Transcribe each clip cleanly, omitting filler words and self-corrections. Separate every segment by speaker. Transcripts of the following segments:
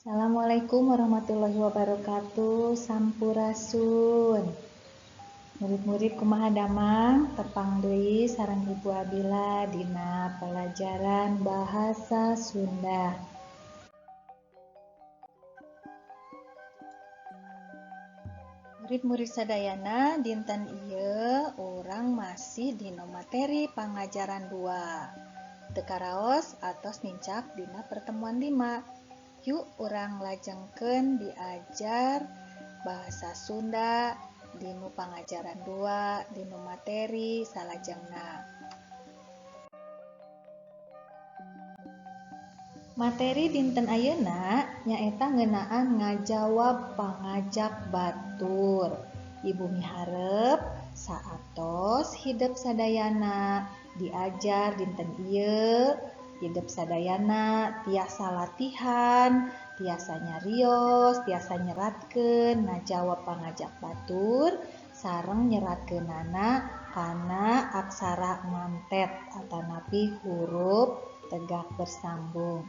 Speaker 1: Assalamualaikum warahmatullahi wabarakatuh. Sampurasun. Murid-murid, kumaha damang? Tepang deui sareng Ibu Abila dina pelajaran bahasa Sunda. Murid-murid sadayana, dinten ieu urang masih dina materi pangajaran 2. Teu karaos atos nincak dina pertemuan 5. Yuk, urang lajengkeun diajar bahasa Sunda dinu pangajaran 2 dinu materi salajengna. Materi dinten ayeuna nyaeta ngeunaan ngajawab pangajak batur. Ibu miharep saatos hidep sadayana diajar dinten ieu, hidep sadayana tiasa latihan, tiasa nyarios, tiasa nyeratkeun ngajawab pangajak batur sareng nyeratkeunana kana aksara ngantet atanapi huruf tegak bersambung.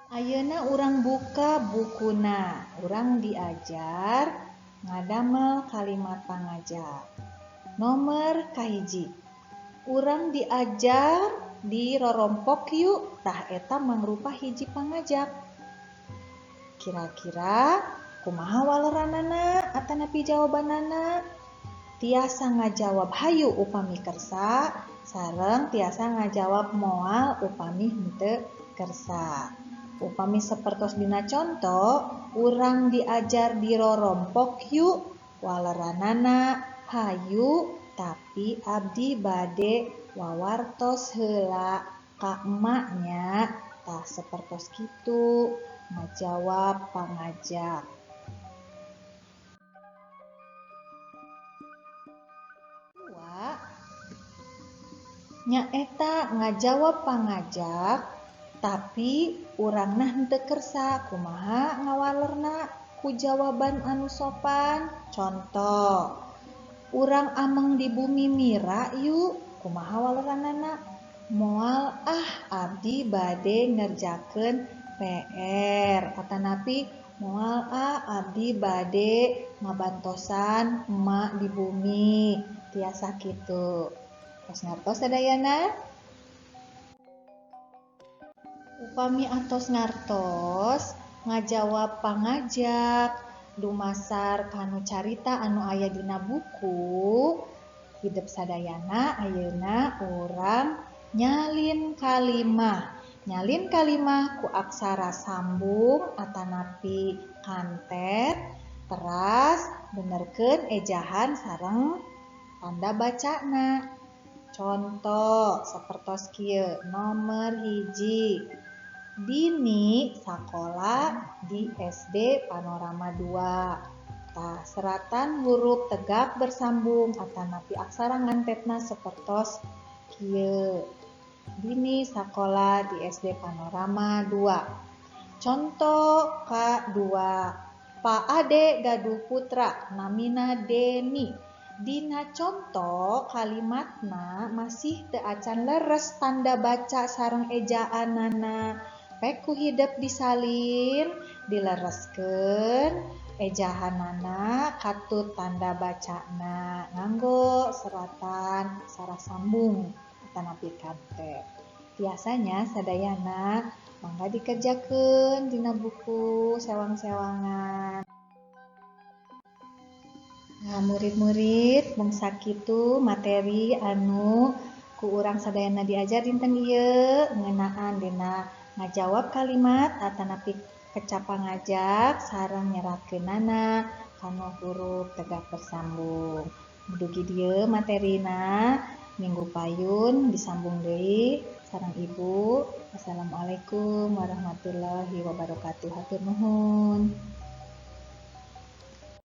Speaker 1: Ayeuna urang buka bukuna, urang diajar ngadamel kalimat pangajak. Nomor kahiji, urang diajar di rorompok yuk, tah eta mangrupa hiji pangajak. Kira-kira kumaha waleranana atanapi jawabanana? Tiasa ngajawab hayu upami kersa, sareng tiasa ngajawab moal upami henteu kersa. Upami sapertos dina conto, urang diajar di rorompok yuk, waleranana hayu tapi abdi bade wawartos heula ka emak nya. Tah, sapertos kitu ngajawab pangajak. Dua, nyaeta ngajawab pangajak tapi urangna henteu kersa. Kumaha ngawalerna ku jawaban anu sopan? Contoh, urang ameng di bumi Mira yuk, kumaha waleranana? Moal ah, abdi bade ngerjakeun PR, atanapi moal ah, abdi bade ngabantosan emak di bumi. Tiasa kitu. Tos ngartos sadayana? Upami atos ngartos ngajawab pangajak dumasar kanu carita anu aya dina buku hidep sadayana, ayeuna urang nyalin kalimah. Nyalin kalimah ku aksara sambung atanapi kantet, teras benerkeun ejahan sareng tanda bacana. Contoh sapertos kieu, nomor 1, Dini sakola di SD Panorama 2. Tah, seratan huruf tegak bersambung atanapi aksara ngantetna sapertos kieu. Dini sakola di SD Panorama 2. Contoh K2, Pak Ade gaduh putra namina Deni. Dina contoh kalimatna masih teu acan leres tanda baca sareng ejaanana. Pek ku hidep disalin, dilereskeun ejahanana katut tanda bacana nganggo seratan aksara sambung atanapi kantet. Biasanya sadayana mangga dikerjakeun dina buku sewang-sewangan. Nah, murid-murid, mung sakitu materi anu ku urang sadayana diajar dinten ieu ngeunaan dina ngajawab kalimat atanapi kecap pangajak sareng nyeratkeunana kana huruf tegak bersambung. Dugi dieu materina, minggu payun disambung deui sareng Ibu. Wassalamualaikum warahmatullahi wabarakatuh. Hatur nuhun.